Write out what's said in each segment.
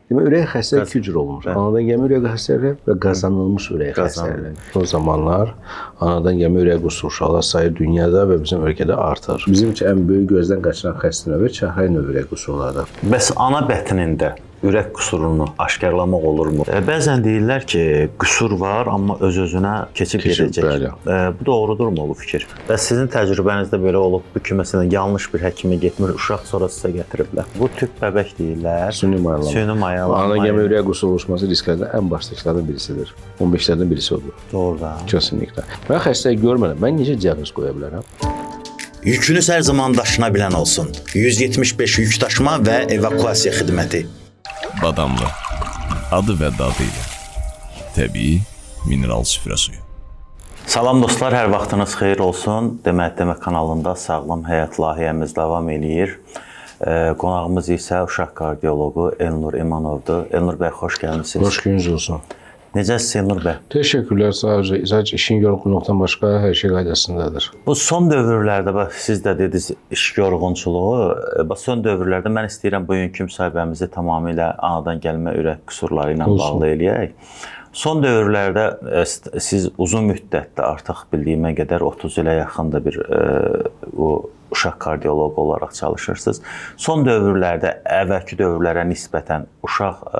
Demək, ürək xəstəliyi iki cür olunur. Anadan gəlmə ürək xəstəliyi və qazanılmış ürək xəstəliyi. Son zamanlar anadan gəlmə ürək qüsuru uşaqlar sayı dünyada və bizim ölkədə artır. Bizim üçün ən böyük gözdən qaçıran xəstə növü çəhrayı növ ürək qüsurlarıdır. Bəs ana bətnində ürək qüsurunu aşkarlamaq olurmu? Bəzən deyirlər ki, qüsur var, amma öz-özünə keçib gedəcək. Bəli. Bu doğrudurmu bu fikir? Bəs sizin təcrübənizdə belə olubmu ki, məsələn, yanlış bir həkimə getmir, uşaq sonra sizə gətiriblər. Bu tüp bəbək deyirlər. Süni mayalanma. Süni mayalanma. Anadan gəlmə ürək qüsuru oluşması risklərdən ən başdakılardan birisidir. 15-lərdən birisi odur. Doğrudan. Kesinlikle. Mən xəstəyi görmədən mən necə diaqnoz qoya bilərəm? Yükünüz hər zaman daşına bilən olsun. 175 yük daşıma və evakuasiya xidməti. Badamlı. Adı və dadı ilə. Təbii mineral süfrə suyu. Salam dostlar, hər vaxtınız xeyir olsun. Demək Demək kanalında Sağlam Həyat layihəmiz davam eləyir. Qonağımız isə uşaq kardioloqu Elnur İmanovdur. Elnur bəy, xoş gəlmisiniz. Xoş gününüz olsun. Necəsiniz Elnur bəy? Təşəkkürlər, sadəcə işin yorğunluqdan başqa hər şey qaydasındadır. Bu son dövrlərdə bax siz də dediniz iş yorğunçuluğu. Bax son dövrlərdə mən istəyirəm bugünkü müsahibəmizi tamamilə anadan gəlmə ürək qüsurları ilə bağlı eləyək. Son dövrlərdə siz uzun müddətdə artıq bildiyimə qədər 30 ilə yaxın da bir o uşaq kardioloqu olaraq çalışırsınız. Son dövrlərdə əvvəlki dövrlərə nisbətən uşaq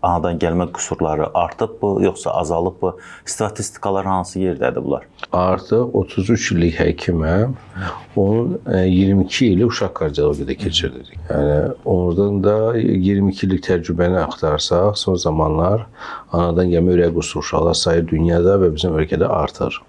anadan gəlmə qüsurları artıbmı, yoxsa azalıbmı? Statistikalar hansı yerdədir bunlar? Artıq 33 illik həkiməm. Onun 22 ili uşaq kardiologiyada keçirdik. Yəni oradan da 22 illik təcrübəni axtarsaq, son zamanlar anadan gəlmə ürək qüsuru uşaqlar sayı dünyada və bizim ölkədə artır.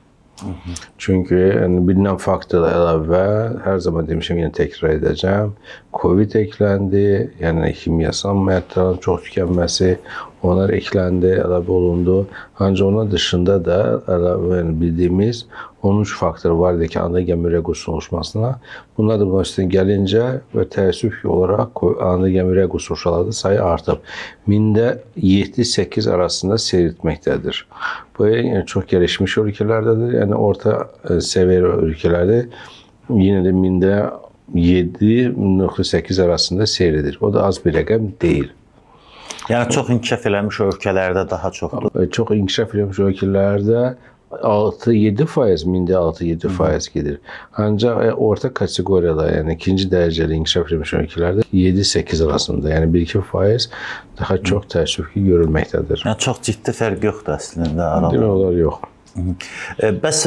Çünki yəni, bilinən faktorla əlavə, hər zaman demişəm, yenə təkrar edəcəm, COVID ekləndi, yəni kimyasal maddələrin çox tükənməsi, onlar ekləndi, əlavə olundu. Ancaq onun dışında da əlavə, yəni, bildiyimiz 13 faktor var idi ki, anadan gəlmə ürək qüsuru oluşmasına. Bunlar da bunun üstünə gəlincə və təəssüf olaraq anadan gəlmə ürək qüsuru uşaqlarda sayı artıb. Mində 7-8 arasında seyr etməkdədir. Bu yəni, çox gelişmiş ölkələrdədir. Yəni orta səviyyə ölkələrdə yenə də mində 7.8 arasında seyr edir. O da az bir rəqəm deyil. Yəni çox inkişaf eləmiş ölkələrdə daha çoxdur. Çox inkişaf eləmiş ölkələrdə 6-7%, mində 6-7% gedir. Ancaq orta kateqoriyada, yəni ikinci dərəcəli inkişaf eləmiş ölkələrdə 7-8 arasında, yəni 1-2% daha çox təəssüf ki görülməkdədir. Yəni çox ciddi fərq yoxdur əslində arada. Demək olar yox. Bəs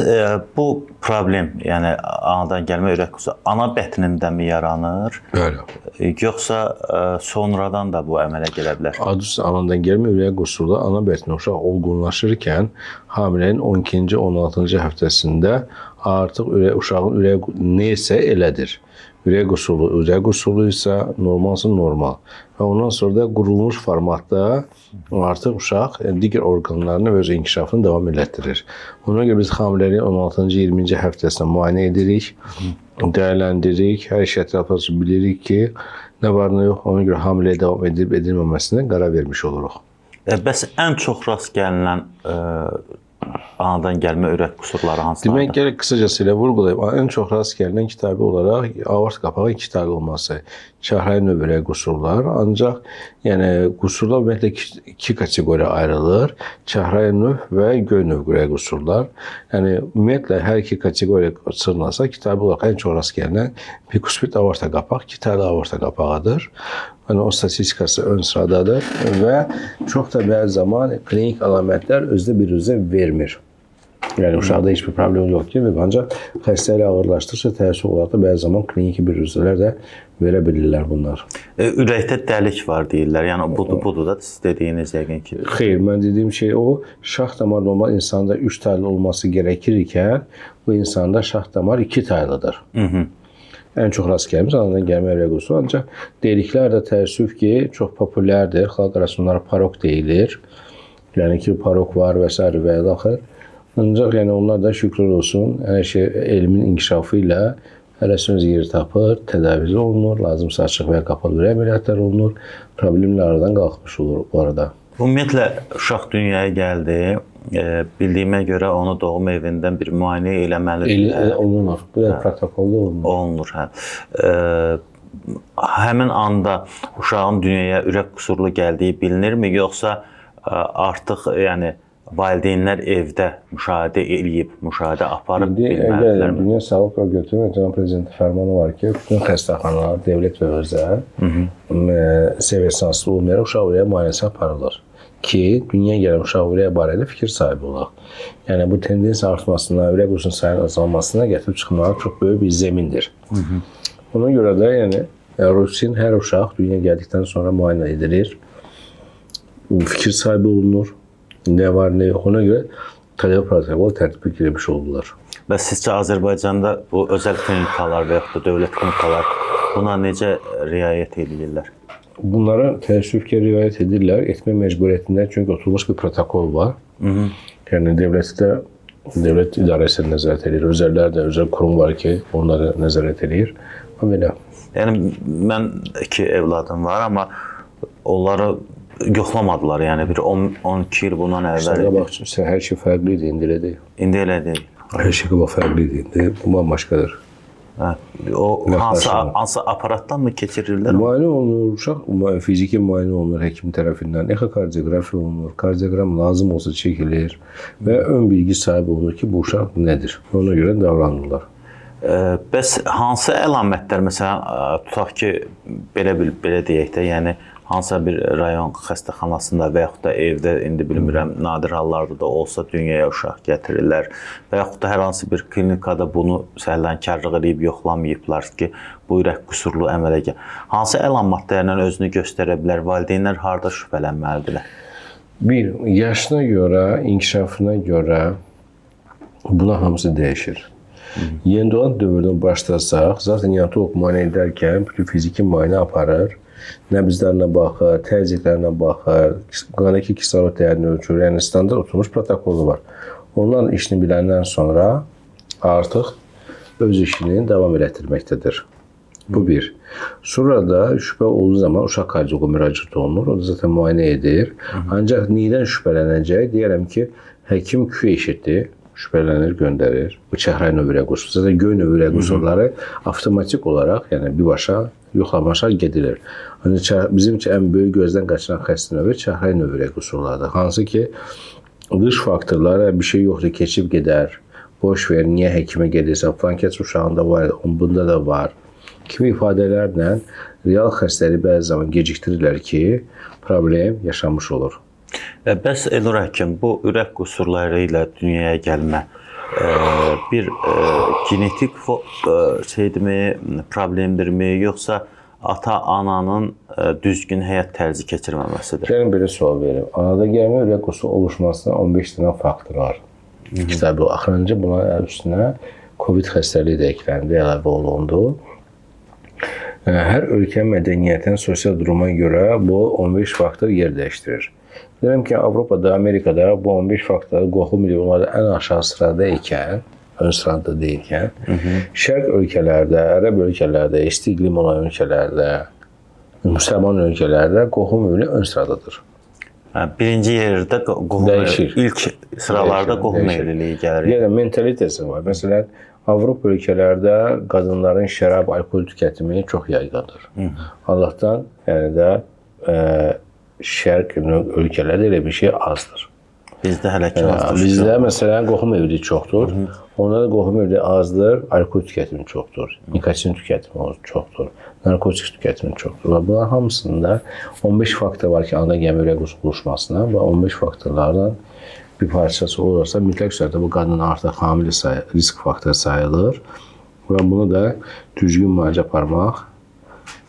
bu problem, yəni anadan gəlmə ürək qüsuru ana bətnindəmi yaranır? Bəli. Yoxsa sonradan da bu əmələ gələ bilər? Adı üstü anadan gəlmə ürək qüsuru ana bətnində uşaq olgunlaşırkən hamilənin 12-ci, 16-cı həftəsində artıq uşağın ürək nə isə elədir. Ürək qüsuru, ürək qüsuru isə normalsa normal. Və ondan sonra da qurulmuş formatda artıq uşaq digər orqanlarını və öz inkişafını davam elətdirir. Ona görə biz hamiləliyin 16-cı, 20-ci həftəsində müayinə edirik, dəyərləndiririk, hər şey ətraflıca bilirik ki, nə var nə yox, ona görə hamiləyə davam edib edilməməsinə qərar vermiş oluruq. Bəs ən çox rast gəlinən anadan gəlmə ürək qüsurları hansılardır? Demək, gələk qısacası ilə vurğulayım. Ən çox rast gəlinən kitabi olaraq aort qapağı iki taylı olması, çəhrayı növ ürək qüsurlar. Ancaq yəni qüsurlar ümumiyyətlə iki kateqoriya ayrılır. Çəhrayı növ və göy növ ürək qüsurlar. Yəni ümumiyyətlə hər iki kateqoriya sırnasa kitabi olaraq ən çox rast gəlinən bikuspid aorta qapaq, iki taylı aorta qapağıdır. Yəni o statistikası ön sıradadır və çox da bəzi zaman klinik əlamətlər özdə bir-özə vermir. Yəni uşaqda heç bir problem yox ki, ancaq xəstəlik ağırlaşdıqca təəssüf olaraq da bəzi zaman kliniki biruzələr də verə bilirlər bunlar. Ürəkdə dəlik var deyirlər. Yəni budur da siz dediyiniz yəqin ki. Xeyr, mən dediyim şey o, şah damar normal insanda 3 taylı olması gərəkir ikən, bu insanda şah damar 2 taylıdır. Ən çox rast gəlmiş anadan gəlmə ürək qüsuru. Ancaq deliklər də təəssüf ki, çox populyardır. Xalq arasında onlara parok deyilir. Yəni ki, parok var və s. və ilaxır. Ancaq yəni onlar da şükürlər olsun, hər şey elmin inkişafı ilə hərəsi öz yeri tapır, tədavi olunur, lazımsa açıq və ya qapalı ürək əməliyyatları olunur, problemlər aradan qalxmış olur bu arada. Ümumiyyətlə uşaq dünyaya gəldi. Bildiyimə görə onu doğum evindən bir müayinə eləməlidirlər. Olunur. Bu da protokolda olunur. Olunur, hə. Həmin anda uşağın dünyaya ürək qüsurlu gəldiyi bilinirmi, yoxsa artıq yəni valideynlər evdə müşahidə eləyib, müşahidə aparıb bilməlidirlərmi? Dünya Sağlıq Örgütünün cənab prezidentin fərmanı var ki, bütün xəstəxanalar, dövlət və özəl səviyyəsindən asılı olmayaraq uşaq ürəyi müayinəsi aparılır ki, dünyaya gələn uşaq ürəyi barədə fikir sahibi olaq. Yəni bu tendensiya artmasına, ürək qusurunun sayının azalmasına gətirib çıxmağa çox böyük bir zəmindir. Ona görə də yəni rutin hər uşaq dünyaya gəldikdən sonra müayinə edilir. Fikir sahibi olunur. Nə var, nə yox. Ona görə tədbir protokol tərtibə girmiş oldular. Bəs sizcə Azərbaycanda bu özəl klinikalar və yaxud da dövlət klinikalar buna necə riayət eləyirlər? Bunlara təəssüf ki, riayət edirlər. Etmə məcburiyyətində, çünki oturmuş bir protokol var. Yəni dövlətdə dövlət idarəsi nəzarət edir. Özəllər də özəl qurum var ki, onları nəzarət edir. Amma belə. Yəni mən 2 evladım var, amma onları yoxlamadılar. Yəni bir 10-12 il bundan əvvəl. Qabaq hər şey fərqli idi, indi elə deyil. İndi elə deyil. Hər şey qabaq fərqli idi, indi bu bambaşqadır. Hə, o hansı aparatdan mı keçirirlər? Müayinə olunur, uşaq fiziki müayinə olunur həkim tərəfindən, ekokardiografiya olunur, kardioqram lazım olsa çəkilir və ön bilgi sahibi olunur ki, bu uşaq nədir? Ona görə davranırlar. Bəs hansı əlamətlər, məsələn, tutaq ki, belə deyək də, yəni hansısa bir rayon xəstəxanasında və yaxud da evdə, indi bilmirəm, nadir hallarda da olsa dünyaya uşaq gətirirlər və yaxud da hər hansı bir klinikada bunu səhlənkarlıq edib yoxlamayıblar ki, bu ürək qüsurlu əmələ gəlir. Hansı əlamətlərlə özünü göstərə bilər? Valideynlər harda şübhələnməlidirlər? Bir, yaşına görə, inkişafına görə buna hamısı dəyişir. Yeni doğan dövrdən başlasaq, zaten neonatolog müayinə edərkən bütün fiziki müayinə aparır. Nəbizlərinə baxır, təzyiqlərinə baxır, qandakı kislorod dəyərini ölçür. Yəni standart oturmuş protokolu var. Onların işini biləndən sonra artıq öz işini davam elətdirməkdədir. Bu bir. Sonra da şübhə olduğu zaman uşaq kardioloqa müraciət olunur. O da zaten müayinə edir. Ancaq nədən şübhələnəcək? Deyərəm ki, həkim Q eşitdi, şübhələnir, göndərir. Bu çəhrayı növ ürək qüsuru. Zaten göy növ ürək qüsurları avtomatik olaraq, yəni birbaşa yoxlamaşa gedilir. Ancaq bizim üçün ən böyük gözdən qaçıran xəstə növü çəhrayı növ ürək qüsurlarıdır. Hansı ki, dış faktorlara bir şey yoxdur, keçib gedər. Boş ver, niyə həkimə gedirsən, falan kəs uşağında var, bunda da var. Kimi ifadələrlə real xəstəliyi bəzi zaman gecikdirirlər ki, problem yaşanmış olur. Bəs Elnur həkim, bu ürək qüsurları ilə dünyaya gəlmə bir genetik şeydirmi, problemdirmi, yoxsa ata-ananın düzgün həyat tərzi keçirməməsidir? Gəlin belə sual verim. Anada gəlmə ürək qüsuru oluşmasına 15 dənə faktor var. Kitabı axırıncı buna üstünə COVID xəstəliyi də ekləndi, əlavə olundu. Hər ölkə mədəniyyətin sosial duruma görə bu 15 faktor yer dəyişdirir. Deyirəm ki, Avropada, Amerikada bu 15 faktor qohum milyonlarda ən aşağı sırada ikən, ön sırada deyilkən, şərq ölkələrdə, ərəb ölkələrdə, isti iqlim olan ölkələrdə, müsəlman ölkələrdə qohum evliliyi ön sıradadır. Birinci yerdə qohum dəyişir. İlk sıralarda qohum evliliyi gəlir. Yəni mentalitesi var. Məsələn, Avropa ölkələrdə qadınların şərab, alkol tükətimi çox yaygındır. Allahdan, yəni də şərq ölkələrdə elə bir şey azdır. Bizdə hələ ki azdır. Bizdə məsələn qohum evliliyi çoxdur. Onlarda qohum evliliyi azdır, alkol tükətimi çoxdur, nikotin tükətimi çoxdur, narkotik tükətimi çoxdur. Və bunların hamısında 15 faktor var ki, anadan gəlmə ürək qüsuru oluşmasına və 15 faktorlardan bir parçası olursa, mütləq surətdə bu qadın artıq hamilə risk faktoru sayılır və bunu da düzgün müalicə aparmaq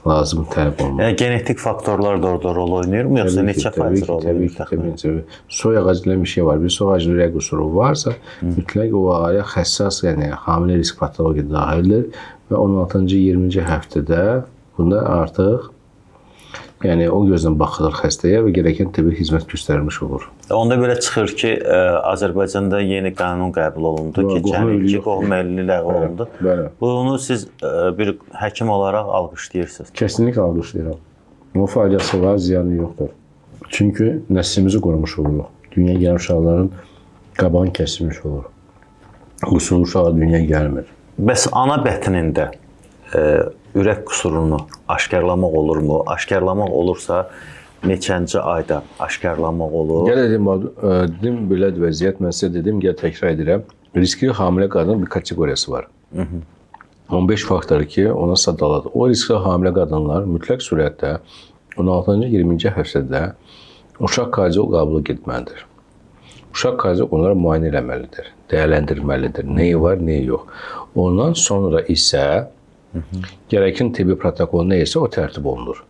lazım tələb olunur. Yəni genetik faktorlar da orada rol oynayırmı, yoxsa neçə faiz rol oynayır? Təbii ki. Soy ağacı deyilən bir şey var. Bir soy ağacı ürək qüsuru varsa, mütləq o ailə həssas, yəni hamilə risk patologiya daxildir və 16-cı, 20-ci həftədə bunda artıq yəni o gözlə baxılır xəstəyə və gerəkən tibbi xidmət göstərilmiş olur. Onda belə çıxır ki, Azərbaycanda yeni qanun qəbul olundu. Keçən ilki qohum evliliyi ləğv olundu. Bəli. Bunu siz bir həkim olaraq alqışlayırsınız. Kəsinliklə alqışlayıram. Bunun faydası var, ziyanı yoxdur. Çünki nəslimizi qorumuş oluruq. Dünyaya gələn uşaqların qabağını kəsilmiş olur. Qüsurlu uşaqlar dünyaya gəlmir. Bəs ana bətnində ürək qüsurunu aşkarlamaq olurmu? Aşkarlamaq olursa neçənci ayda aşkarlamaq olur? Gəl dedim, dedim belə vəziyyət, mən sizə dedim, gəl təkrar edirəm. Riskli hamilə qadının bir kateqoriyası var. 15 faktoru ki, ona sadaladır. O riskli hamilə qadınlar mütləq surətdə 16-cı, 20-ci həftədə uşaq kardioloq qəbulu getməlidir. Uşaq kardioloq onlara müayinə eləməlidir, dəyərləndirməlidir. Nəyi var, nəyi yox. Ondan sonra isə gərəkən tibbi protokol nə isə o tərtib olunur.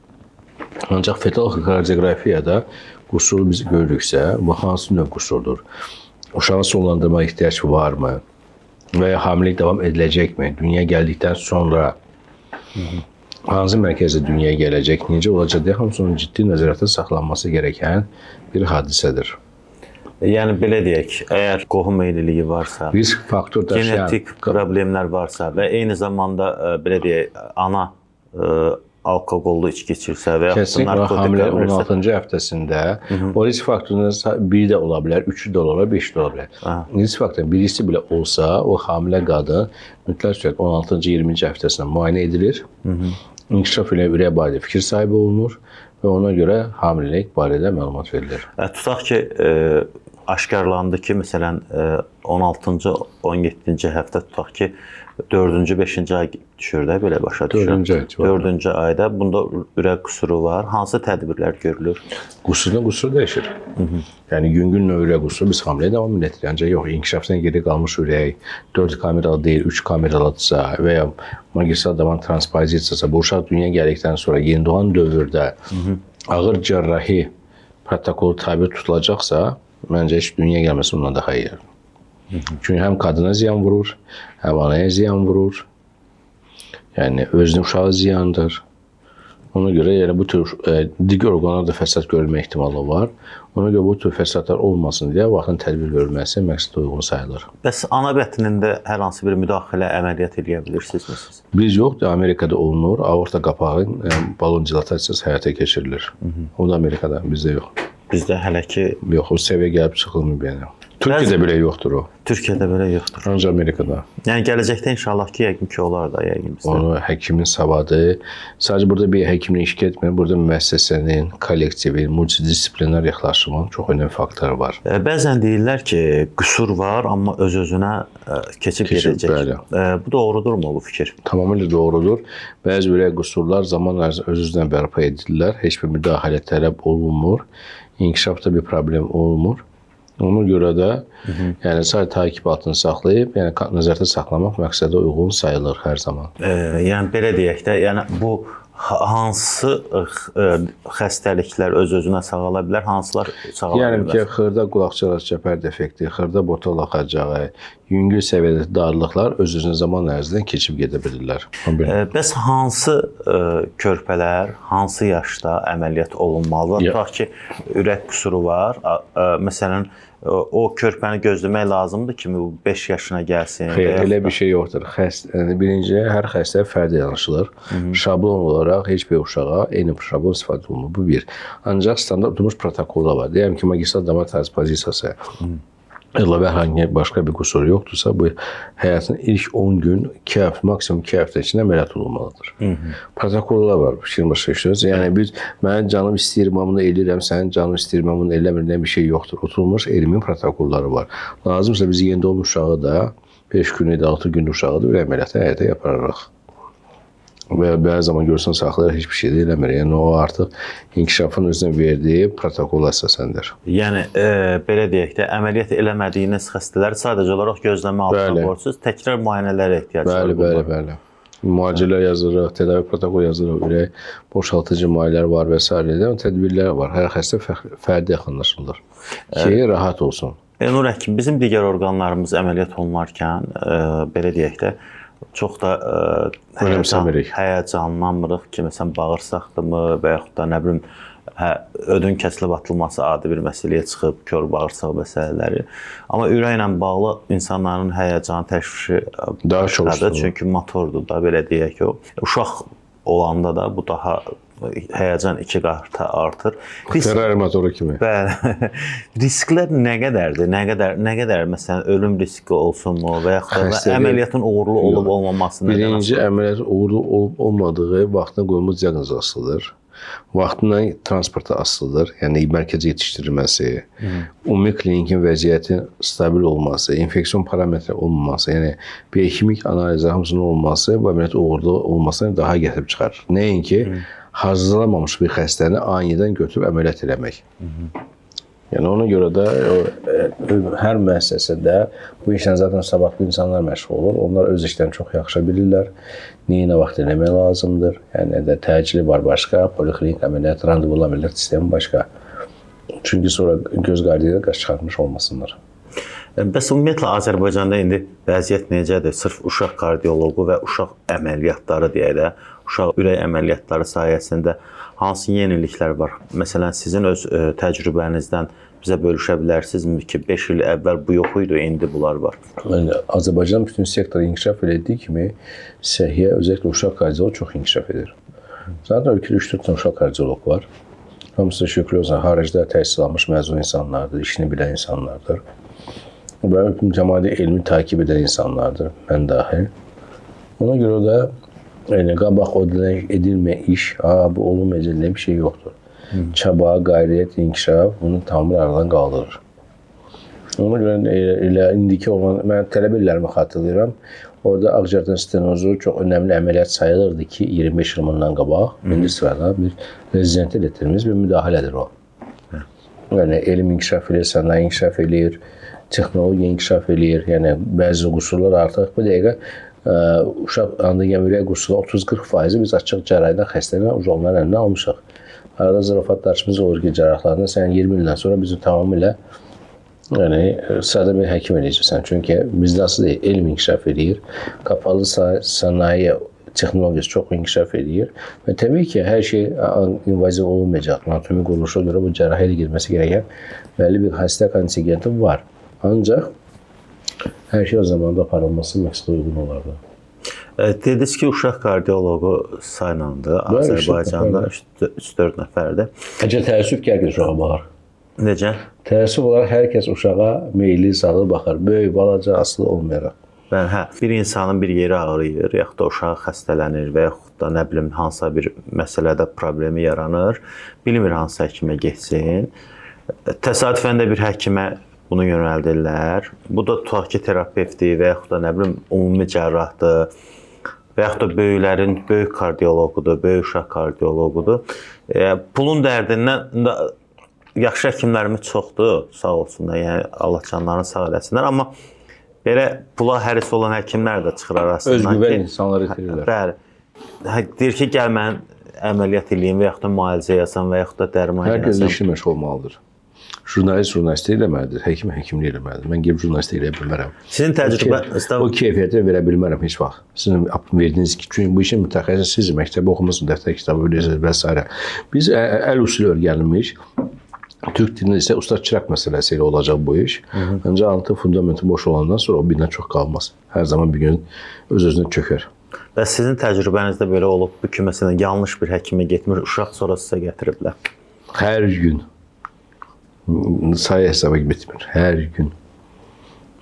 Ancaq fetal kardioqrafiyada qüsuru biz görürüksə, bu hansı növ qüsurdur? Uşağı sonlandırmağa ehtiyac varmı? Və ya hamiləlik davam ediləcəkmi? Dünyaya gəldikdən sonra hansı mərkəzdə dünyaya gələcək, necə olacaq deyə hamısının ciddi nəzarətdə saxlanması gerəkən bir hadisədir. Yəni belə deyək, əgər qohum eyliliyi varsa, risk faktor daşıyan genetik problemlər varsa və eyni zamanda belə deyək, ana alkoqollu içki içirsə və yaxud da narkotik hamilə 16-cı həftəsində o risk faktorunun biri də ola bilər, üçü də ola bilər, beşi də ola bilər. Risk faktorunun birisi belə olsa, o hamilə qadın mütləq surətdə 16-cı, 20-ci həftəsində müayinə edilir. İnkişaf ilə ürək barədə fikir sahibi olunur və ona görə hamiləlik barədə məlumat verilir. Tutaq ki, aşkarlandı ki, məsələn, 16-cı, 17-ci həftə tutaq ki, 4-cü, 5-ci ay düşür də, belə başa düşürəm. 4-cü ayda bunda ürək qüsuru var. Hansı tədbirlər görülür? Qüsurdan qüsur dəyişir. Yəni yüngül növ ürək qüsuru biz hamiləyə davam edirik. Ancaq yox, inkişafdan geri qalmış ürək 4 kameralı deyil, 3 kameralıdırsa və ya magistral damar transpozisiyası, bu uşaq dünyaya gəldikdən sonra yeni doğan dövrdə ağır cərrahi protokolu tabi tutulacaqsa, məncə heç dünyaya gəlməsi ondan daha iyi. Çünki həm qadına ziyan vurur, həm anaya ziyan vurur. Yəni özünü uşağa ziyandır. Ona görə yəni bu tür digər orqanlarda fəsad görülmə ehtimalı var. Ona görə bu tür fəsadlar olmasın deyə vaxtın tədbir görülməsi məqsədə uyğun sayılır. Bəs ana bətnində hər hansı bir müdaxilə, əməliyyat eləyə bilirsinizmi siz? Biz yox, Amerikada olunur. Aorta qapağının balon dilatasiyası həyata keçirilir. O da Amerikada, bizdə yox. Bizdə hələ ki yox, o səviyyə gəlib çıxılmır yəni. Türkiyədə belə yoxdur o. Türkiyədə belə yoxdur. Ancaq Amerikada. Yəni gələcəkdə inşallah ki, yəqin ki olar da, yəqin bizdə. Onu həkimin savadı, sadəcə burada bir həkimin iş getmir, burada müəssisənin, kollektivin, multidisiplinar yaxınlaşmanın çox önəmli faktoru var. Bəzən deyirlər ki, qüsur var, amma öz-özünə keçib gedəcək. Bəli. Bu doğrudurmu bu fikir? Tamamilə doğrudur. Bəzi ürək qüsurlar zaman ərzində öz-özünə bərpa edirlər. Heç bir müdaxilə tələb olunmur. İnkişafda bir problem olmur. Ona görə də yəni sadəcə takip altında saxlayıb, yəni nəzərdə saxlamaq məqsədə uyğun sayılır hər zaman. Yəni belə deyək də, yəni bu hansı xəstəliklər öz-özünə sağala bilər, hansılar sağala bilməz? Yəni ki, xırda qulaqçılar çəpər defekti, xırda botol axacağı, yüngül səviyyədə darlıqlar öz-özünə zaman ərzində keçib gedə bilirlər. Bəs hansı körpələr, hansı yaşda əməliyyat olunmalıdır? Tutaq ki, ürək qüsuru var, məsələn, o körpəni gözləmək lazımdır ki, bu 5 yaşına gəlsin? Xeyr, elə bir şey yoxdur. Birinci, hər xəstə fərdi yanaşılır. Şablon olaraq heç bir uşağa eyni şablon istifadə olunmur. Bu bir. Ancaq standart oturmuş protokollar var. Deyəm ki, magistral damar transpozisiyası əlavə hər hansı başqa bir qüsur yoxdursa, bu həyatın ilk 10 gün, 2 həftə, maksimum 2 həftə içində əməliyyat olunmalıdır. Protokollar var, fikrin başa düşürsünüz. Yəni biz, mənim canım istəyir, mən bunu eləyirəm, sənin canın istəyir, mən bunu eləmirəm, bir şey yoxdur. Oturulmuş elmin protokolları var. Lazımsa biz yeni doğmuş uşağı da 5 günlük, 6 günlük uşağı da ürək əməliyyatı həyata yapararıq. Və bəzi zaman görürsən, saxlayır, heç bir şey də eləmir. Yəni o artıq inkişafın özünə verdiyi protokol əsasəndir. Yəni belə deyək də, əməliyyat eləmədiyiniz xəstələri sadəcə olaraq gözləmə altına qoyursunuz, təkrar müayinələrə ehtiyac var. Bəli, bəli, bəli. Müalicələr yazırıq, tədavi protokol yazırıq, ürək boşaltıcı mayelər var və sairə tədbirlər var. Hər xəstə fərdi yaxınlaşılır ki, rahat olsun. Elnur həkim, bizim digər orqanlarımız əməliyyat olunarkən, belə deyək də, çox da həyəcanlanmırıq ki, məsələn, bağırsaqdırmı və yaxud da nə bilim, ödün kəsilib atılması adi bir məsələyə çıxıb, kör bağırsaq məsələləri. Amma ürəklə bağlı insanların həyəcanı, təşvişi daha çoxdur. Çünki motordur da, belə deyək o. Uşaq olanda da bu daha Həyəcan 2 qat artır. Ferrari motoru kimi. Bəli. Risklər nə qədərdir? Nə qədər məsələn ölüm riski olsunmu və yaxud da əməliyyatın uğurlu olub olmaması nədən? Birinci, əməliyyat uğurlu olub olmadığı vaxtına qoyulmuş diaqnoz asılıdır. Vaxtından transporta asılıdır. Yəni mərkəzə yetişdirilməsi, ümumi klinikin vəziyyəti stabil olması, infeksion parametri olmaması, yəni bioximik analizlər hamısının olması bu əməliyyat uğurlu olmasını daha gətirib çıxarır. Nəinki hazırlanmamış bir xəstəni anidən götürüb əməliyyat eləmək. Yəni ona görə də hər müəssisədə bu işlə zaten savadlı insanlar məşğul olur. Onlar öz işlərini çox yaxşı bilirlər. Nəyi nə vaxt eləmək lazımdır. Yəni də təcili var başqa, poliklinik əməliyyat, randevulu əməliyyat sistemi başqa. Çünki sonra göz qardiya qaş çıxartmış olmasınlar. Bəs ümumiyyətlə Azərbaycanda indi vəziyyət necədir? Sırf uşaq kardioloqu və uşaq əməliyyatları deyək də, uşaq ürək əməliyyatları sayəsində hansı yeniliklər var? Məsələn, sizin öz təcrübənizdən bizə bölüşə bilərsinizmi ki, 5 il əvvəl bu yox idi, indi bunlar var? Yəni, Azərbaycan bütün sektor inkişaf elədiyi kimi səhiyyə, özəlliklə uşaq kardioloqu çox inkişaf edir. Zaten ölkədə 3-4 dənə uşaq kardioloq var. Hamısı şükür olsun, xaricdə təhsil almış məzun insanlardır, işini bilən insanlardır. Və mütəmadi elmi takip edən insanlardır, mən daxil. Ona görə də yəni, qabaq o edilməyən iş, bu olunmayacaq bir şey yoxdur. Çaba, qayrət, inkişaf bunu tamamilə aradan qaldırır. Ona görə elə indiki olan, mən tələbə illərimi xatırlayıram. Orada ağciyərdən stenozu çox önəmli əməliyyat sayılırdı ki, 25 il bundan qabaq, indi sırada bir rezident etdiyimiz bir müdaxilədir o. Yəni, elm inkişaf eləyir, sənaye inkişaf eləyir, texnologiya inkişaf eləyir. Yəni, bəzi qüsurlar artıq bu dəqiqə uşaq anadan ürək qüsurları 30-40% biz açıq cərrahidən xəstədən onların əlindən almışıq. Arada zarafatlaşımız olur ki, cərrahlardan sən 20 ildən sonra bizim tamamilə yəni, sadə bir həkim eləyəcəksən. Çünki bizdə asılı deyil, elm inkişaf eləyir, kapalı sənaye texnologiyası çox inkişaf eləyir və təbii ki, hər şey invaziv olmayacaq. Anatomi quruluşa görə bu cərrahiyə ilə girməsi gerəkən bəlli bir xəstə kontingenti var. Ancaq hər şey o zamanda aparılması məqsədə uyğun olardı. Dediniz ki, uşaq kardioloqu saylandı. Azərbaycanda 3-4 nəfərdir. Əcə təəssüf ki, hər kəs uşağa baxar. Necə? Təəssüf olaraq hər kəs uşağa meyilli salır baxar. Böyük, balaca, asılı olmayaraq. Bəli, hə, bir insanın bir yeri ağrıyır, yaxud da uşağı xəstələnir və yaxud da nə bilim hansısa bir məsələdə problemi yaranır. Bilmir hansı həkimə getsin. Təsadüfən də bir həkimə bunu yönəldirlər. Bu da tutaq ki, terapevtdir və yaxud da nə bilim ümumi cərrahdır və yaxud da böyüklərin böyük kardioloqudur, böyük uşaq kardioloqudur. Pulun dərdindən də yaxşı həkimlərimiz çoxdur, sağ olsunlar, yəni Allah canlarını sağ eləsinlər, amma belə pula həris olan həkimlər də çıxır arasından. Özgüvən insanları itirirlər. Bəli. Deyir ki, gəl mən əməliyyat eləyim və yaxud da müalicə yazam və yaxud da dərman yazam. Hər kəs işi məşğul olmalıdır. Jurnalist jurnalistlik eləməlidir, həkim həkimlik eləməlidir. Mən gedib jurnalistlik eləyə bilmərəm. Sizin təcrübənizdə o keyfiyyəti verə bilmərəm heç vaxt. Sizin verdiyiniz ki, çünki bu işin mütəxəssisi siz məktəbdə oxumusunuz, dəftər kitabı bilirsiniz və s. Biz əl usulü öyrənilmiş. Türk dilində isə usta çıraq məsələsi ilə olacaq bu iş. Ancaq artıq fundamenti boş olandan sonra o birinə çox qalmaz. Hər zaman bir gün öz-özünə çökər. Bəs sizin təcrübənizdə belə olub ki, məsələn, yanlış bir həkimə getmir, uşaq sonra sizə gətiriblər? Hər gün. Sayı hesaba bitmir. Hər gün.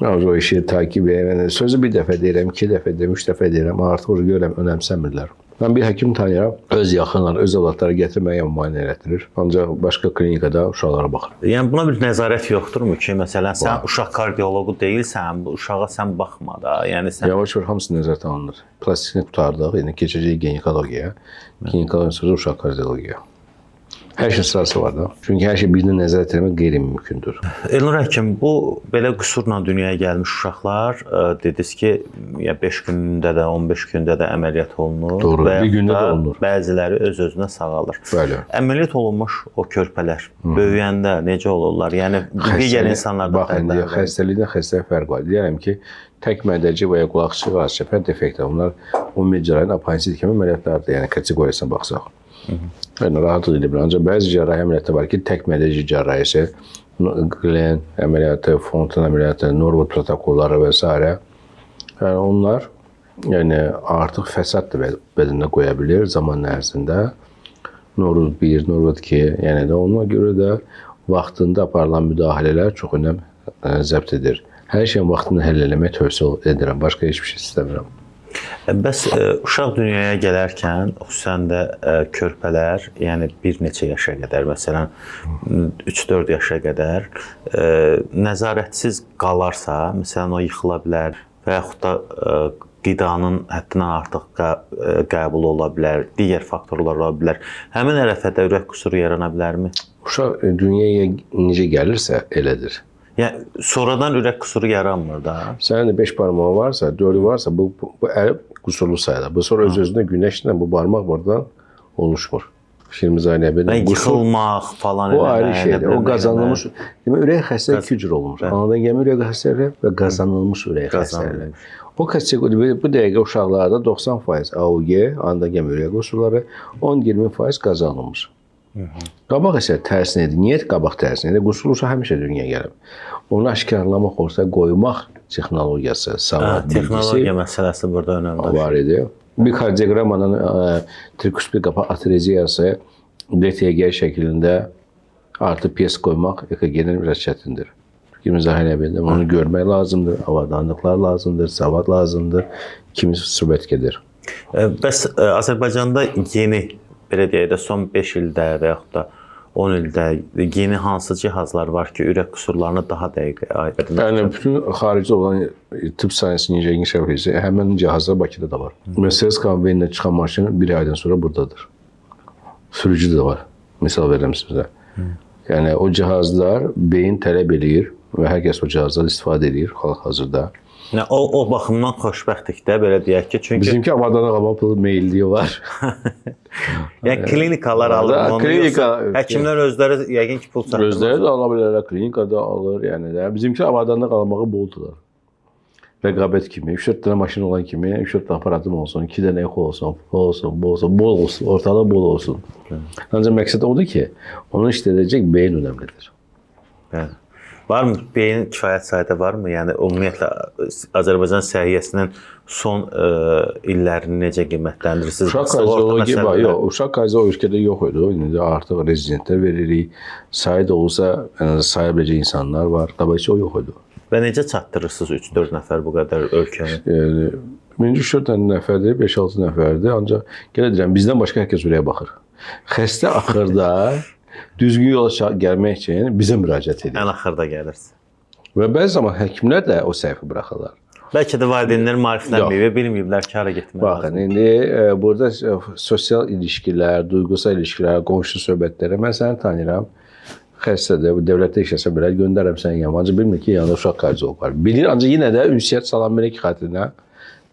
Mən o işi takip edirəm. Sözü bir dəfə deyirəm, iki dəfə deyirəm, üç dəfə deyirəm. Artıq görürəm, önəmsəmirlər. Mən bir həkim tanıyıram, öz yaxınları, öz övladları gətirməyə müayinə elətdirir. Ancaq başqa klinikada uşaqlara baxır. Yəni buna bir nəzarət yoxdurmu ki, məsələn, sən uşaq kardioloqu deyilsən, bu uşağa sən baxma da. Yəni sən yavaş-yavaş hamısı nəzarət alınır. Plastikini qurtardıq, yəni keçəcəyik ginekologiyaya. Ginekologiya sonra uşaq kardiologiyaya. Hər şey sırası var da. Çünki hər şey birini nəzarət etmək qeyri-mümkündür. Elnur həkim, bu belə qüsurla dünyaya gəlmiş uşaqlar dediniz ki, ya 5 gündə də, 15 gündə də əməliyyat olunur. Doğru, bir gündə də olunur. Bəziləri öz-özünə sağalır. Bəli. Əməliyyat olunmuş o körpələr böyüyəndə necə olurlar? Yəni digər insanlardan fərqlənir. Baxın, xəstəlikdən xəstəyə fərq var. Deyirəm ki, tək mədəci və ya qulaqçı var, çəpər defektlər. Bunlar ümumi cərrahi apansit kimi əməliyyatlardır, yəni kateqoriyasına baxsaq. Yəni rahat edə bilər. Ancaq bəzi cərrahi əməliyyatlar var ki, tək mədəci cərrahisi, Glenn əməliyyatı, Fontan əməliyyatı, Norwood protokolları və s. Yəni onlar yəni artıq fəsad da bədənə qoya bilir zaman ərzində. Norwood 1, Norwood 2, yəni də ona görə də vaxtında aparılan müdaxilələr çox önəm zəbt edir. Hər şeyin vaxtında həll eləmək tövsiyə edirəm. Başqa heç bir şey istəmirəm. Bəs uşaq dünyaya gələrkən, xüsusən də körpələr, yəni bir neçə yaşa qədər, məsələn 3-4 yaşa qədər nəzarətsiz qalarsa, məsələn o yıxıla bilər və yaxud da qidanın həddindən artıq qəbulu ola bilər, digər faktorlar ola bilər. Həmin ərəfədə ürək qüsuru yarana bilərmi? Uşaq dünyaya necə gəlirsə elədir. Yəni sonradan ürək qüsuru yaranmır da. Sənin də 5 barmağın varsa, 4-ü varsa bu əl qüsurlu sayılır. Bu sonra öz-özünə günəşlə bu barmaq buradan oluşmur. Fikrimiz aynı bildim. Yıxılmaq falan o ayrı şeydir. O qazanılmış, demək ürək xəstəliyi iki cür olunur. Anadan gəlmə ürək xəstəliyi və qazanılmış ürək xəstəliyi. O kateqoriya bu dəqiqə uşaqlarda 90% AUG, anadan gəlmə ürək qüsurları, 10-20% qazanılmış. Qabaq isə tərsinə idi. Niyə qabaq tərsinə idi? Qüsurlu uşaq həmişə dünyaya gəlib. Onu aşkarlamaq, ortaya qoymaq texnologiyası, savad bilgisi texnologiya məsələsi burada önəmlidir. Var idi. Bir kardioqrammanın trikuspid qapaq atreziyası DTG şəklində artı piyes qoymaq EKG-dən biraz çətindir. Fikrimizi izah bildim. Onu görmək lazımdır, avadanlıqlar lazımdır, savad lazımdır, kimisi söhbət gedir. Bəs Azərbaycanda yeni, belə deyək də, son 5 ildə və yaxud da 10 ildə yeni hansı cihazlar var ki, ürək qüsurlarını daha dəqiq aydınlatır? Yəni bütün xaricdə olan tıbb sahəsinin necə inkişaf edirsə, həmin cihazlar Bakıda da var. Mercedes konveyinlə çıxan maşın bir aydan sonra buradadır. Sürücü də var. Misal verirəm sizə. Yəni o cihazlar beyin tələb eləyir və hər kəs o cihazdan istifadə edir hal-hazırda. O baxımdan xoşbəxtik də, belə deyək ki, çünki bizimki avadanlıq alma pulu meyilliyi var. Yəni klinikalar alır onu. Klinika, həkimlər özləri yəqin ki pul çatdırmaz. Özləri də ala bilərlər, klinikada alır, yəni də. Bizimki avadanlıq almağı boldular. Rəqabət kimi, 3-4 dənə maşın olan kimi, 3-4 dənə aparatım olsun, 2 dənə eko olsun, bu olsun, bu olsun, bol olsun, ortalıq bol olsun. Ancaq məqsəd odur ki, onu işlədəcək beyin önəmlidir. Bəli. Varmı? Beyin kifayət sayda varmı? Yəni ümumiyyətlə Azərbaycan səhiyyəsinin son illərini necə qiymətləndirirsiniz? Uşaq kardiologiya var. Yox, uşaq kardiologiya ölkədə yox idi. İndi artıq rezidentlər veririk. Sayı da olsa, ən azı saya biləcək insanlar var. Qabaqca o yox idi. Və necə çatdırırsınız 3-4 nəfər bu qədər ölkəni? Yəni 3-4 nəfərdir, 5-6 nəfərdir. Ancaq gələ deyirəm, bizdən başqa hər kəs ürəyə baxır. Xəstə axırda düzgün yola gəlmək üçün bizə müraciət edir. Ən axırda gəlirsin. Və bəzi zaman həkimlər də o səhvi buraxırlar. Bəlkə də valideynlər maariflənməyib və bilməyiblər ki, hara getmək lazımdır. Baxın, indi burada sosial ilişkilər, duyğusal ilişkilər, qonşu söhbətləri. Mən səni tanıyıram. Xəstədir, bu dövlətdə işləsə belə göndərəm səni yanıma. Ancaq bilmir ki, yanında uşaq kardioloq var. Bilir, ancaq yenə də ünsiyyət salam verək xatirinə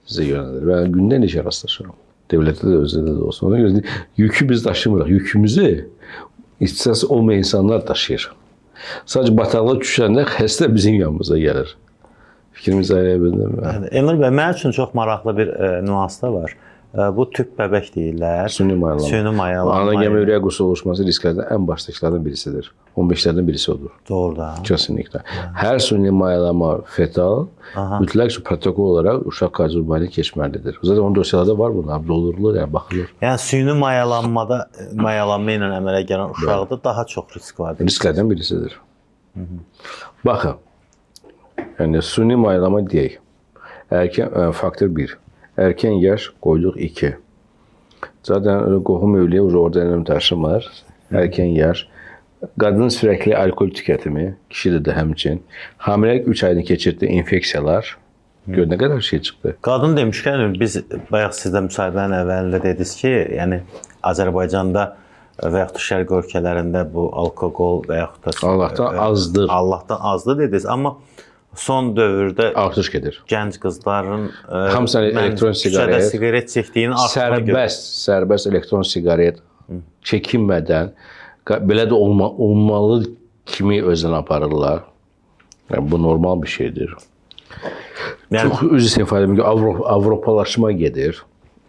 sizə yönəldir. Mən gündən neçə rastlaşıram. Dövlətdə də, özəldə də olsun. Ona görə yükü biz daşımırıq. Yükümüzü ixtisası olmayan insanlar daşıyır. Sadəcə bataqlığa düşəndə xəstə bizim yanımıza gəlir. Fikrimizi ayrıya bildim. Elnur bəy, mənim üçün çox maraqlı bir nüans da var. Bu tüp bəbək deyirlər. Süni mayalanma. Süni mayalanma. Anadan gəlmə ürək qüsuru oluşması risklərdən ən başdakılardan birisidir. 15-lərdən birisi odur. Doğru da. Kesinlikle. Hər süni mayalama fetal mütləq protokol olaraq uşaq kardiologiya keçməlidir. Zaten onun dosyalarda var bunlar, doldurulur, yəni baxılır. Yəni süni mayalanmada, mayalanma ilə əmələ gələn uşaqda daha çox risk var. Risklərdən birisidir. Baxın, yəni süni mayalama deyək. Erkən faktor 1. Erkən yaş qoyduq 2. Zaten qohum evliyə orada önəm daşımır. Erkən yaş. Qadının sürəkli alkol tükətimi, kişi də həmçin. Hamiləlik 3 ayını keçirdi infeksiyalar. Gör nə qədər şey çıxdı. Qadın demişkən, biz bayaq sizdə müsahibənin əvvəlində dediniz ki, yəni Azərbaycanda və yaxud da şərq ölkələrində bu alkoqol və yaxud da Allahdan azdır. Allahdan azdır dediniz, amma son dövrdə artış gedir. Gənc qızların hamısı elektron siqaret, siqaret çəkdiyini artırma sərbəst elektron siqaret çəkinmədən belə də olmalı kimi özünü aparırlar. Yəni, bu normal bir şeydir. Yəni, çox üzr istifadə edirəm ki, Avropalaşma gedir.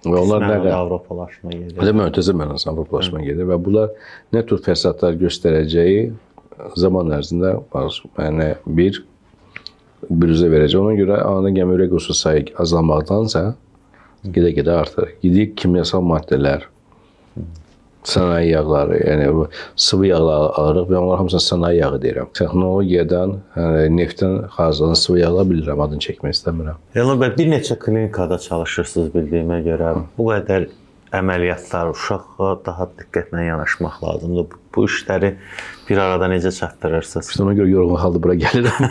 Və onlar nə qədər Avropalaşma gedir. Belə mötəzə mənasında Avropalaşma gedir və bunlar nə tür fəsadlar göstərəcəyi zaman ərzində yəni bir büruzə verəcək. Ona görə anadan gəlmə ürək qüsuru sayı azalmaqdansa gedə-gedə artır. Gidik kimyasal maddələr, Sənaye yağları, yəni bu sıvı yağlar alırıq və onlar hamısını sənaye yağı deyirəm. Texnologiyadan, yəni neftdən hazırlanan sıvı yağlar bilirəm, adını çəkmək istəmirəm. Elnur bəy, bir neçə klinikada çalışırsınız bildiyimə görə. Bu qədər əməliyyatlar, uşağa daha diqqətlə yanaşmaq lazımdır. Bu işləri bir arada necə çatdırırsınız? İşte ona görə yorğun halda bura gəlirəm.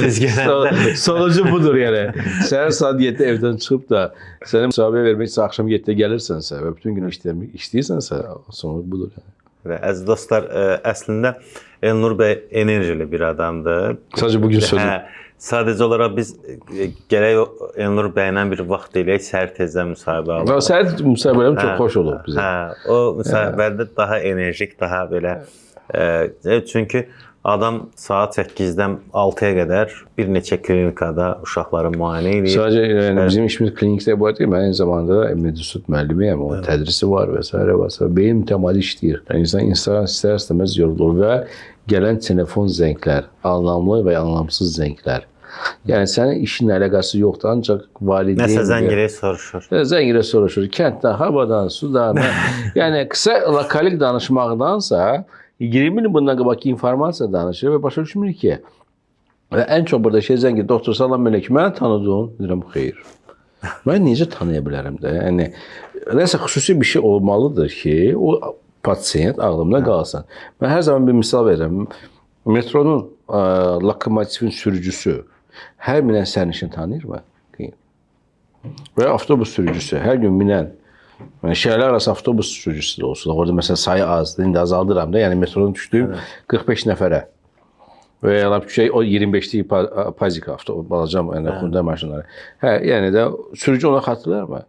Siz gələndə Sonucu budur yəni. Səhər saat 7-də evdən çıxıb da sənə müsahibə vermək üçün axşam 7-də gəlirsənsə və bütün gün işləyirsənsə, sonuc budur yəni. Və əziz dostlar, əslində Elnur bəy enerjili bir adamdır. Sadəcə bu gün sözüm. Hə, sadəcə olaraq biz gərək Elnur bəylə bir vaxt eləyək, səhər tezdən müsahibə alaq. Səhər müsahibələrim çox xoş olub bizə. Hə, o müsahibədə daha enerjik, daha belə çünki adam saat 8-dən 6-ya qədər bir neçə klinikada uşaqları müayinə edir. Sadəcə yəni bizim işimiz klinikdə ibarət deyil. Mən eyni zamanda medisut müəllimiyəm. Onun tədrisi var və s. və s. Beyin mütəmadi işləyir. Yəni insan istər-istəməz yorulur və gələn telefon zənglər, anlamlı və anlamsız zənglər. Yəni sənin işinlə əlaqəsi yoxdur, ancaq valideyn Nəsə zəng eləyir, soruşur. Zəng elə soruşur. Kənddən, havadan, sudan. Yəni qısa lokalik danışmaqdansa 20 il bundan qabaqki informasiya danışır və başa düşmür ki. Və ən çox burada şey zəng edir. Doktor salam əleykum, məni tanıdın? Deyirəm, xeyr. Mən necə tanıya bilərəm də? Yəni nəsə xüsusi bir şey olmalıdır ki, o pasiyent ağlımda qalsın. Mən hər zaman bir misal verirəm. Metronun lokomotivin sürücüsü hər minən sərnişini tanıyırmı? Xeyr. Və avtobus sürücüsü hər gün minən, yəni şəhərlər arası avtobus sürücüsü də olsun. Orada məsələn sayı azdır, indi azaldıram da. Yəni metronun düşdüyüm 45 nəfərə. Və ya lap şey o 25-lik Pazik avtobus balaca, yəni Hyundai maşınları. Hə, yəni də sürücü ona xatırlar mı?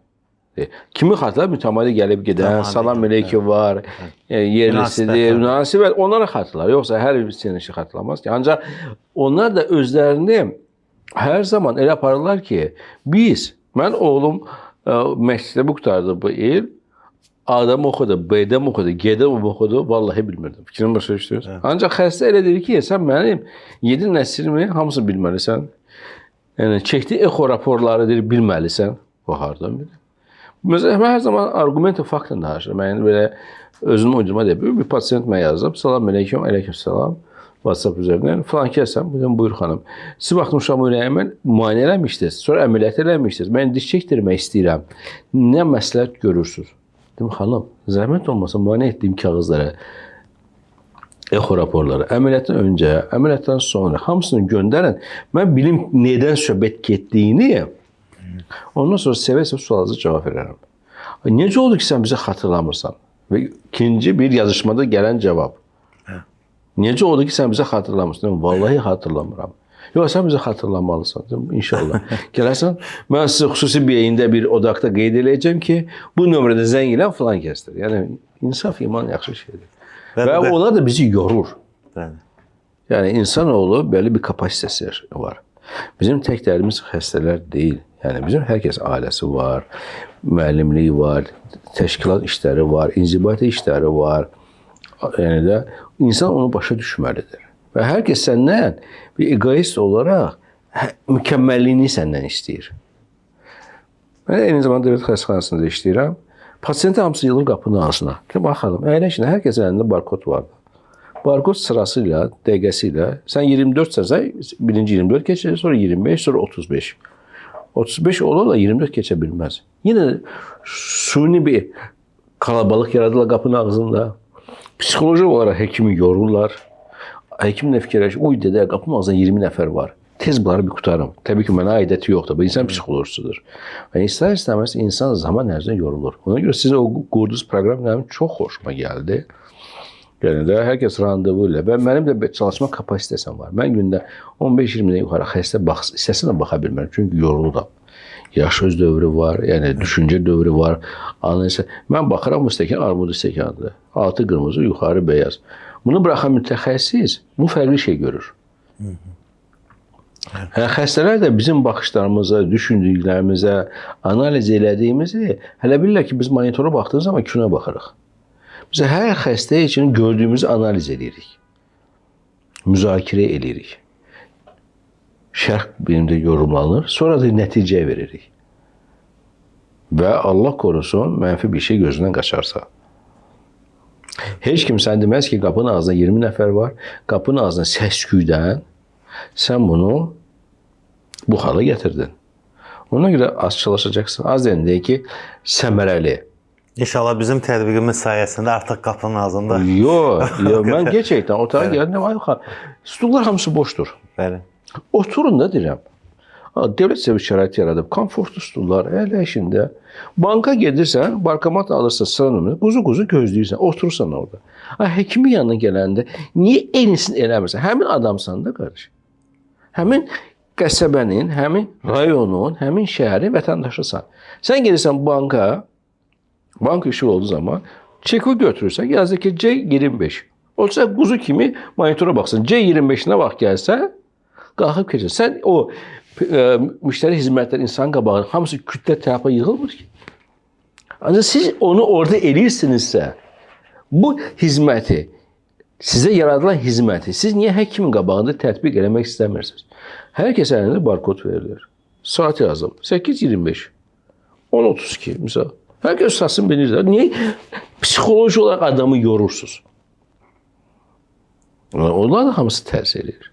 Kimi xatırlar? Mütəmadi gəlib gedən, salam əleykum var, yerlisidir, münasibət, onlara xatırlar. Yoxsa hər bir sərnişini xatırlamaz ki. Ancaq onlar da özlərini hər zaman elə aparırlar ki, mən oğlum məktəbi qurtardı bu il, A-da mı oxudu, B-də mi oxudu, G-də mi oxudu, vallahi bilmirdim. Fikrimi başa düşdünüz? Ancaq xəstə elə deyir ki, sən mənim 7 nəslimi hamısı bilməlisən. Yəni çəkdiyi exo raporları deyir, bilməlisən. Bu hardan bilir? Məsələn, mən hər zaman arqument faktla danışıram. Mən belə özümü uydurma deyib. Bir pasiyent mənə yazıb, salam əleykum, əleykum salam. WhatsApp üzərindən filan kəsəm, buyur xanım. Siz vaxtım uşağımı ürəyimə müayinə eləmişdiniz, sonra əməliyyat eləmişdiniz. Mən diş çəkdirmək istəyirəm. Nə məsləhət görürsünüz? Dedim, xanım, zəhmət olmasa müayinə etdiyim kağızlara, exo raporları, əməliyyatdan öncə, əməliyyatdan sonra hamısını göndərin. Mən bilim nədən söhbət getdiyini, ondan sonra sevə-sevə sualınıza cavab verərəm. Necə oldu ki, sən bizə xatırlamırsan? Və ikinci bir yazışmada gələn cavab. Necə oldu ki, sən bizə xatırlamırsan? Vallahi xatırlamıram. Yox, sən bizə xatırlamalısan. İnşallah. Gələrsən, mən sizə xüsusi bir yayında bir odaqda qeyd eləyəcəm ki, bu nömrədə zəng eləyən filan kəsdir. Yəni, insaf, iman yaxşı şeydir. Və onlar da bizi yorur. Bəli. Yəni, insanoğlu belə bir kapasitəsi var. Bizim tək dərdimiz xəstələr deyil. Yəni, bizim hər kəs ailəsi var, müəllimliyi var, təşkilat işləri var, inzibati işləri var. Yəni də insan onu başa düşməlidir. Və hər kəs səndən bir egoist olaraq mükəmməlliyini səndən istəyir. Mən eyni zamanda dövlət xəstəxanasında işləyirəm. Pasiyenti hamısı yığılır qapının ağzına. Deyim, baxalım, əyləşin, hər kəsin əlində barkod var. Barkod sırasıyla, dəqiqəsi ilə, sən 24-sənsə, birinci 24 keçir, sonra 25, sonra 35. 35 ola da 24 keçə bilməz. Yenə suni bir kalabalıq yaradırlar qapının ağzında. Psixoloji olaraq həkimi yorurlar. Həkim də fikirləşir, uy dedə, qapının ağzında 20 nəfər var. Tez bunları bir qurtarım. Təbii ki, mənə aidiyyəti yoxdur. Bu insan psixolojisidir. Və istər-istəməz insan zaman ərzində yorulur. Ona görə sizin o qurduğunuz proqram mənim çox xoşuma gəldi. Yəni də hər kəs randevu ilə və mənim də çalışma kapasitəsim var. Mən gündə 15-20-dən yuxarı xəstə istəsəm də baxa bilmərəm. Çünki yoruluram. Yaş öz dövrü var, yəni düşüncə dövrü var. Anlayırsan, mən baxıram bu stəkan armudu stəkanıdır. Altı qırmızı, yuxarı beyaz. Bunu buraxan mütəxəssis bu fərqli şey görür. Yəni, xəstələr də bizim baxışlarımıza, düşündüklərimizə, analiz elədiyimizi hələ bilirlər ki, biz monitora baxdığımız zaman kinoya baxırıq. Biz hər xəstə üçün gördüyümüzü analiz edirik. Müzakirə edirik. Şərh bilimdə yorumlanır, sonra da nəticə veririk. Və Allah korusun, mənfi bir şey gözündən qaçarsa. Heç kim sən deməz ki, qapının ağzında 20 nəfər var, qapının ağzında səs-küydən sən bunu bu hala gətirdin. Ona görə az çalışacaksın. Az deyəndə ki, səmərəli. İnşallah bizim tətbiqimiz sayəsində artıq qapının ağzında. Yox, yox, mən gerçəkdən otağa gəldim, ay xan, stullar hamısı boşdur. Bəli. Oturun da deyirəm. Dövlət sizə bir şərait yaradıb, komfortlu stullar, əyləşin də. Banka gedirsən, bankomat alırsan, sıra nömrəni, quzu-quzu gözləyirsən, oturursan orada. Ha, həkimin yanına gələndə niyə eynisini eləmirsən? Həmin adamsan da qardaş. Həmin qəsəbənin, həmin rayonun, həmin şəhərin vətəndaşısan. Sən gedirsən banka, bank işi olduğu zaman çeki götürürsən, yazır ki C25. Otursa quzu kimi monitora baxsın. C25-nə vaxt gəlsə, qalxıb keçir. Sən o müştəri xidmətləri insan qabağına hamısı kütlə tərəfə yığılmır ki. Ancaq siz onu orada eləyirsinizsə, bu xidməti, sizə yaradılan xidməti siz niyə həkimin qabağında tətbiq eləmək istəmirsiniz? Hər kəs əlində barkod verilir. Saat yazılıb. 8:25. 10:32 misal. Hər kəs satsın bilir. Niyə psixoloji olaraq adamı yorursunuz? Onlar da hamısı təsir eləyir.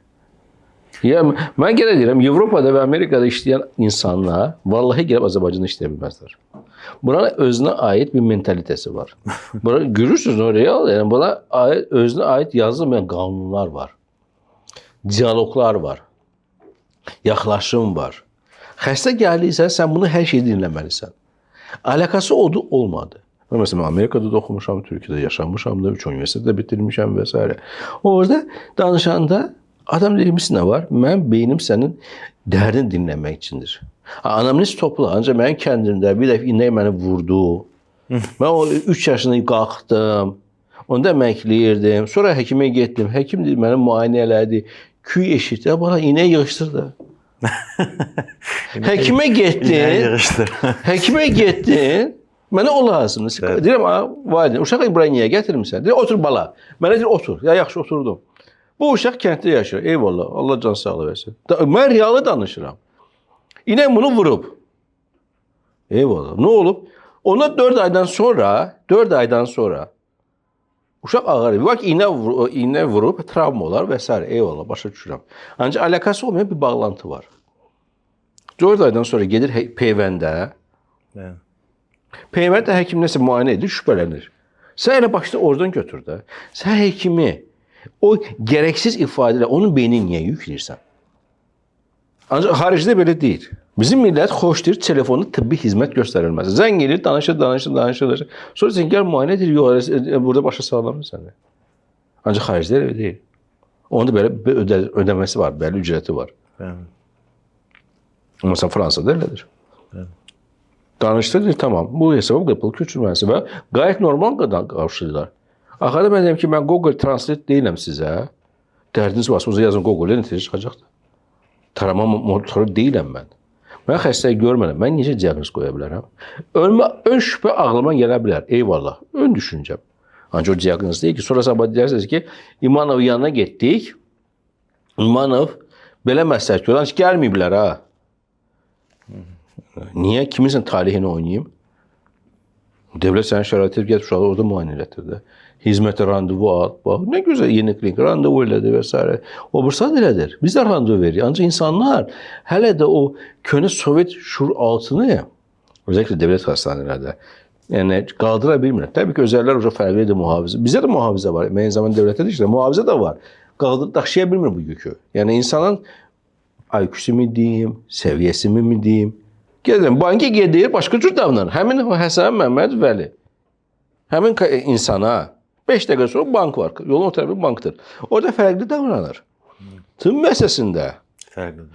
Ya mən yenə deyirəm, Avropada və Amerikada işləyən insanlar vallahi gəlib Azərbaycanda işləyə bilməzlər. Buranın özünə aid bir mentalitesi var. Bura görürsünüz o real, yəni buna aid, özünə aid yazılmayan qanunlar var. Diyaloqlar var. Yaxlaşım var. Xəstə gəldiysə sən bunu hər şeyi dinləməlisən. Əlaqəsi odur, olmadı. Mən məsələn Amerikada da oxumuşam, Türkiyədə yaşamışam da, 3 universitetdə bitirmişəm və s. Orada danışanda adam deyir, nə var? Mənim beynim sənin dərdini dinləmək üçündür. Anamnez topla, ancaq mənim kəndimdə bir dəfə inək məni vurdu. Mən o 3 yaşında qalxdım. Onda məkləyirdim. Sonra həkimə getdim. Həkim dedi, məni müayinə elədi. Küy eşitdi. Bana inək yığışdırdı. Həkimə getdin. Həkimə getdin. Mənə o lazımdır. Evet. Deyirəm, valideyn, uşağı bura niyə gətirmisən? Deyir, otur bala. Mənə deyir, otur. Ya yaxşı oturdum. Bu uşaq kənddə yaşayır. Eyvallah, Allah can sağlığı versin. Mən realı danışıram. İnək bunu vurub. Eyvallah. Nə olub? Ona 4 aydan sonra, 4 aydan sonra uşaq ağrır. Bak iynə vurub, travma olar və s. Eyvallah, başa düşürəm. Ancaq əlaqəsi olmayan bir bağlantı var. 4 aydan sonra gedir peyvəndə. Evet. Peyvənd də həkim nəsə müayinə edir, şübhələnir. Sən elə başda oradan götür də. Sən həkimi o gərəksiz ifadələ onun beynini niyə yükləyirsən? Ancaq xaricdə belə deyil. Bizim millət xoşlayır telefonda tıbbi xidmət göstərilməsi. Zəng eləyir, danışır, danışır, danışır, danışır. Sonra sən gəl müayinə edir, yox, burada başa sağlamır səni. Ancaq xaricdə elə deyil. Onda belə bir ödəməsi var, bəlli ücrəti var. Bəli. Məsələn, Fransada elədir. Bəli. Danışdı, deyir, tamam, bu hesaba pul köçürməsi və qayət normal qarşılayırlar. Axırda mən deyim ki, mən Google Translate deyiləm sizə. Dərdiniz varsa, o zaman yazın Google-ə nəticə çıxacaqdır. Tarama motoru deyiləm mən. Mən xəstəyi görmərəm. Mən necə diaqnoz qoya bilərəm? Ön şübhə ağlıma gələ bilər. Eyvallah. Ön düşüncəm. Ancaq o diaqnoz deyil ki, sonra sabah deyərsiniz ki, İmanov yanına getdik. İmanov belə məsləhət görür. Ancaq gəlməyiblər ha. Niyə? Kiminsə talihini oynayayım? Dövlət sənin şəraiti get uşağı orada müayinə elətdir də. Xidmətə randevu al. Bax, nə gözəl yeni klinik randevu elədi və s. O birisi də elədir. Biz də randevu veririk. Ancaq insanlar hələ də o köhnə Sovet şuur altını, özellikle devlet hastanelərdə, yəni qaldıra bilmirlər. Təbii ki, özəllər uca fərqlidir mühafizə. Bizdə də mühafizə var. Müəyyən zaman dövlətdə də işlə mühafizə də var. Qaldır, daşıya bilmir bu yükü. Yəni insanın IQ-su mi deyim, səviyyəsi mi deyim. Gedirəm, banka gedir, başqa cür davranır. Həmin Həsən Məmməd Vəli. Həmin insana 5 dəqiqə sonra bank var. Yolun o tərəfi bankdır. Orada fərqli davranır. Tıbb məsələsində fərqli.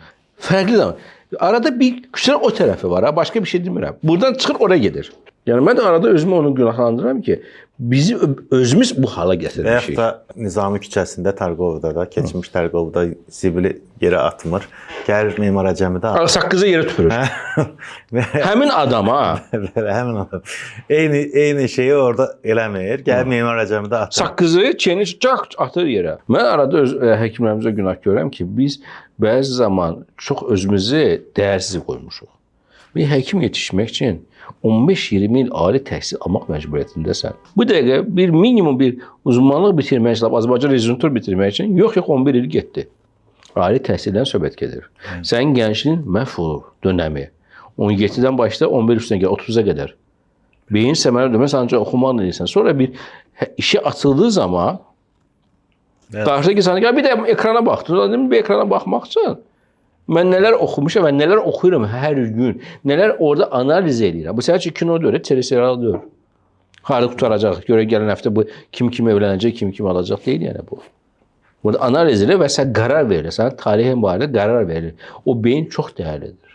Fərqli davranır. Arada bir küçə o tərəfi var, ha, başqa bir şey demirəm. Buradan çıxır oraya gedir. Yəni mən də arada özümü onu günahlandıram ki, bizi özümüz bu hala gətirmişik. Və yaxud da Nizami küçəsində Targovda da, keçmiş Targovda zibili yerə atmır. Gəlir Memar Əcəmidə atır. Saqqızı yerə tüpürür. Həmin adam ha. Həmin adam. Eyni şeyi orada eləmir. Gəlir Memar Əcəmidə atır. Saqqızı çeni caq atır yerə. Mən arada öz həkimlərimizə günah görürəm ki, biz bəzi zaman çox özümüzü dəyərsiz qoymuşuq. Bir həkim yetişmək üçün 15-20 il ali təhsil almaq məcburiyyətindəsən. Bu dəqiqə bir minimum bir uzmanlıq bitirmək üçün, Azərbaycan rezidentur bitirmək üçün yox 11 il getdi. Ali təhsildən söhbət gedir. Sənin gəncliyin məhv olur dönəmi. 17-dən başla 11 üstünə gəl 30-a qədər. Beyin səmərə dönməz, ancaq oxumaqla eləyirsən. Sonra bir işə atıldığı zaman qarşıdakı insan gəl bir də ekrana baxdı. Dedim bir ekrana baxmaq üçün mən nələr oxumuşam və nələr oxuyuram hər gün, nələr orada analiz eləyirəm. Bu sənin üçün kino deyil, teleserial deyil. Harda qurtaracaq, görə gələn həftə bu kim kim evlənəcək, kim kim alacaq deyil yəni bu. Burada analiz edilir və sən qərar verilir. Sən tarihin barədə qərar verilir. O beyin çox dəyərlidir.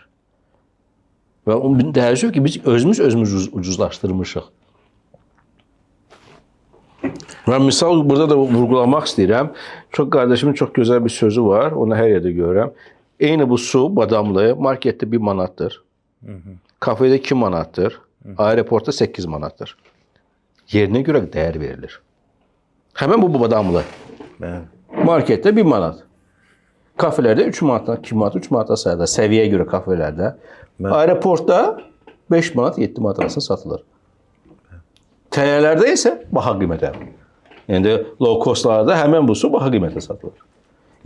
Və onun təəssüf ki, biz özümüz özümüzü ucuzlaşdırmışıq. Və misal burada da vurğulamaq istəyirəm. Çox qardaşımın çox gözəl bir sözü var. Onu hər yerdə görürəm. Eyni bu su badamlı marketdə 1 manatdır. Kafede 2 manatdır. Aeroportda 8 manatdır. Yerinə görə dəyər verilir. Həmin bu badamlı. Bəli. Marketdə 1 manat. Kafelərdə 3 manatdan, 2 manat, 3 manata sayılır. Səviyyəyə görə kafelərdə. Aeroportda 5 manat, 7 manat arasında satılır. Təyyarələrdə isə baha qiymətə. Yəni low costlarda həmin bu su baha qiymətə satılır.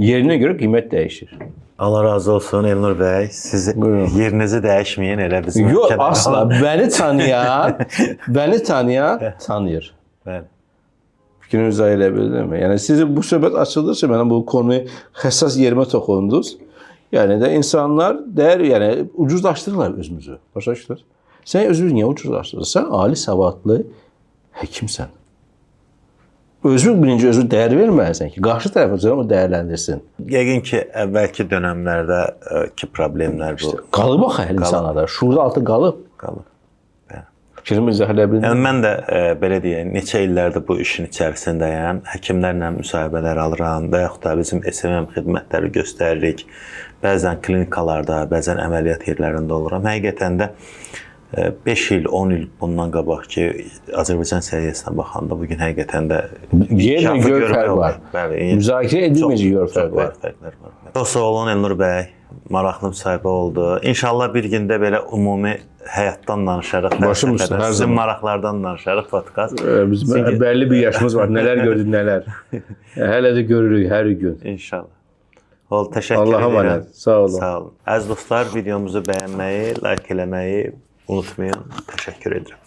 Yerinə görə qiymət dəyişir. Allah razı olsun Elnur bəy. Siz Buyurun. yerinizi dəyişməyin elə bizim Yox, ölkədə asla qalın. məni tanıyan, məni tanıyan tanıyır. Bəli. Fikrimi izah edə bildimmi? Yəni sizi bu söhbət açıldıkça mənim bu konuyu həssas yerimə toxundunuz. Yəni də insanlar dəyər, yəni ucuzlaşdırırlar özümüzü. Başa düşdünüz? Sən özünü niyə ucuzlaşdırırsan? Sən ali savadlı həkimsən. Özün birinci özünü dəyər verməlisən ki, qarşı tərəf özünü o dəyərləndirsin. Yəqin ki, əvvəlki dönəmlərdə ki problemlər bu Qalıb axı hər insanlarda. Şuurda altı qalıb. qalıb. Fikrimi izah edə bildim. Yəni mən də belə deyək, neçə illərdir bu işin içərisindəyəm. Həkimlərlə müsahibələr alıram və yaxud da bizim SMM xidmətləri göstəririk. Bəzən klinikalarda, bəzən əməliyyat yerlərində oluram. Həqiqətən də 5 il, 10 il bundan qabaq ki, Azərbaycan səviyyəsinə baxanda bu gün həqiqətən də Yerlə inkişafı gör görmək fərq olur. var. Bəli. Müzakirə edilməyəcək gör Çox fərq var. böyük fərqlər var. Çox sağ olun Elnur bəy. Maraqlı müsahibə oldu. İnşallah bir gündə belə ümumi həyatdan danışarıq. Başım üstə, fəlsəfədən, hər Sizin zaman. maraqlardan danışarıq podkast. Biz Çünki- bəlli bir yaşımız var. Nələr gördük, nələr. Hələ də görürük hər gün. İnşallah. Ol, təşəkkür Allaha edirəm. əmanət. Sağ olun. Sağ olun. Əziz dostlar, videomuzu bəyənməyi, like eləməyi unutmayın. Təşəkkür edirəm.